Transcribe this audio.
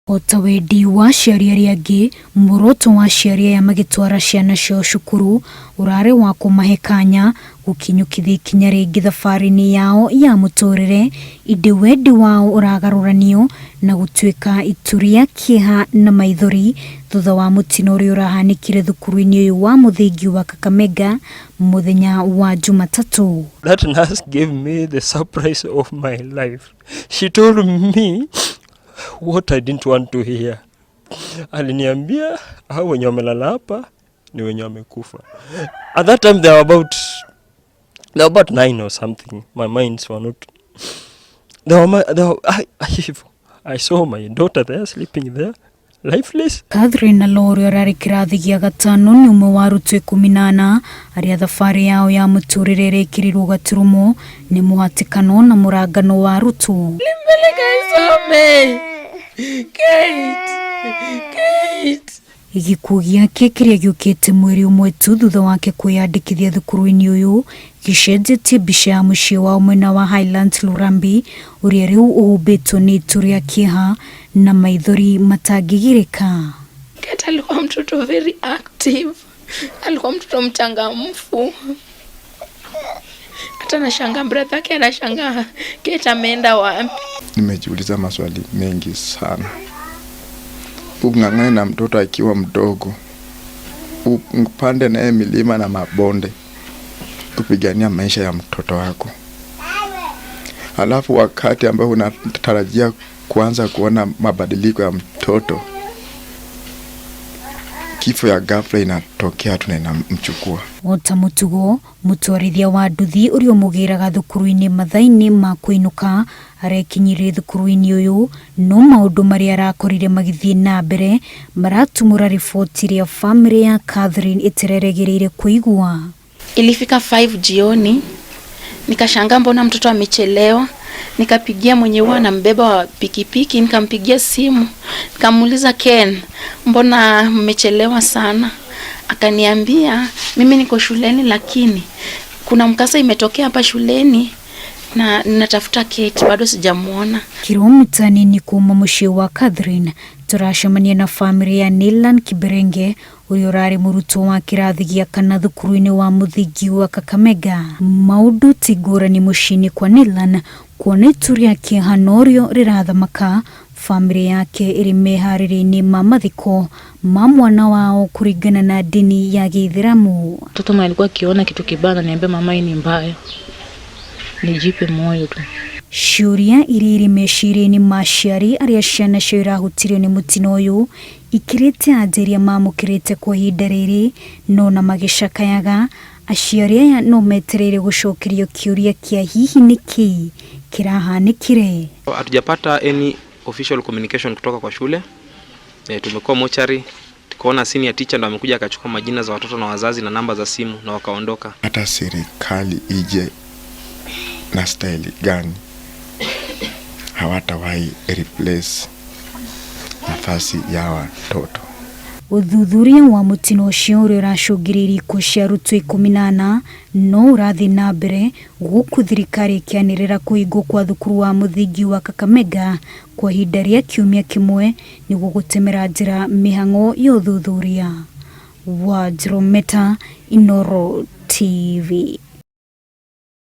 O ta wendi wa aciari arĩa angĩ, muoroto wa aciari aya magĩtwara ciana ciao cukuru ũrarĩ wa kũmahe kanya gũkinyũkithia ikinya rĩngĩ thabarĩ-inĩ yao ya mũtũrĩre, ĩndĩ wendi wao ũragarũranio na gũtuĩka itu rĩa kĩeha na maithori thutha wa mũtino ũrĩa ũrahanĩkire thukuru-inĩ ũyũ wa mũthingi wa Kakamega mũthenya wa Jumatatũ. That nurse gave me the surprise of my life. She told me what I didn't want to hear. Aliniambia hao wenye wamelala hapa ni wenye wamekufa. At that time they were about 9 or something. My minds were not they were, my, they were, I saw my daughter there, sleeping there, lifeless. Catherine Aloo ũrĩa ũrarĩ kĩrathi gĩa gatano nĩ ũmwe wa arutwo 14 arĩa thabarĩ yao ya mũtũrĩre ĩrekĩrirwo gaturumo nĩ mũhatĩkano na mũrangano wa arutwo. Nimpeleka isome. Kate. Kate. Gĩkuũ gĩake kĩrĩa gĩũkĩte mweri ũmwe tu thutha wake kwĩyandĩkithia thukuru-inĩ ũyũ gĩcenjetie mbica ya mũciĩ wao mwena wa Highlands Lurambi, ũrĩa rĩu ũhumbĩtwo nĩ itu rĩa kĩeha na maithori matangĩgirĩka. Kate alikuwa mtoto very active. Alikuwa mtoto mchangamfu. Hata nashangaa, brother yake anashangaa Kate ameenda wapi. Nimejiuliza maswali mengi sana. Ung'ang'ane na mtoto akiwa mdogo, upande naye milima na mabonde kupigania maisha ya mtoto wako, halafu wakati ambao unatarajia kuanza kuona mabadiliko ya mtoto, kifo ya ghafla inatokea tu na inamchukua. Ota mũtugo, mũtwarithia wa nduthi ũrĩa ũmũgĩraga thukuru-inĩ mathaa-inĩ ma kũinũka arekinyirie thukuru-inĩ ũyũ, no maũndũ marĩa arakorire magĩthiĩ na mbere maratumũra riboti ĩrĩa bamĩrĩ ya Catherine ĩtereregereire kũigua. Ilifika 5 jioni, nikashangaa mbona mtoto amechelewa. Nikapigia mwenye huwa anambeba wa pikipiki, nikampigia simu, nikamuuliza, "Ken, mbona mmechelewa sana?" Akaniambia, "Mimi niko shuleni, lakini kuna mkasa imetokea hapa shuleni na ninatafuta Kate, bado sijamuona." Kilomita nini kuma mũciĩ wa Catherine tũracemania na bamĩrĩ ya Neylan Kiberenge, ũrĩa ũrarĩ mũrutwo wa kĩrathi gĩa kana thukuru-inĩ wa mũthingi wa Kakamega. Maũndũ ti ngũrani mũciĩ-inĩ kwa Neylan, kuona itu rĩa kĩeha norĩo rĩrathamaka, bamĩrĩ yake ĩrĩ meharĩria-inĩ ma mathiko ma mwana wao kũringana na ndini ya Gĩithĩramu. Mtoto mwenye alikuwa akiona kitu kibaya ananiambia, "Mama, hii ni mbaya, nijipe moyo tu." Ciũria iria irĩ meciria-inĩ ma aciari arĩa ciana ciao irahutirio nĩ mũtino ũyũ ikĩrĩte anja iria mamũkĩrĩte kwa ihinda rĩrĩ, no na magĩcakayaga, aciari aya no metereire gũcokerio kĩũria kĩa hihi nĩkĩ kĩrahanĩkire. Hatujapata any official communication kutoka kwa shule. Tumekuwa mochari, tukaona senior teacher ndo amekuja akachukua majina za watoto na wazazi na namba za simu na wakaondoka. Hata serikali ije na staili gani, hawatawahi replace nafasi ya watoto. Ũthuthuria wa mũtino ũcio ũrĩa ũracũngĩrĩirie ikuũ cia arutwo 14 no ũrathiĩ na mbere, gũkũ thirikari ĩkĩanĩrĩra kũhingwo kwa thukuru wa mũthingi wa Kakamega kwa ihinda rĩa kiumia kĩmwe nĩguo gũtemera njĩra mĩhang'o ya ũthuthuria. Wanjirũ Meta, Inooro TV.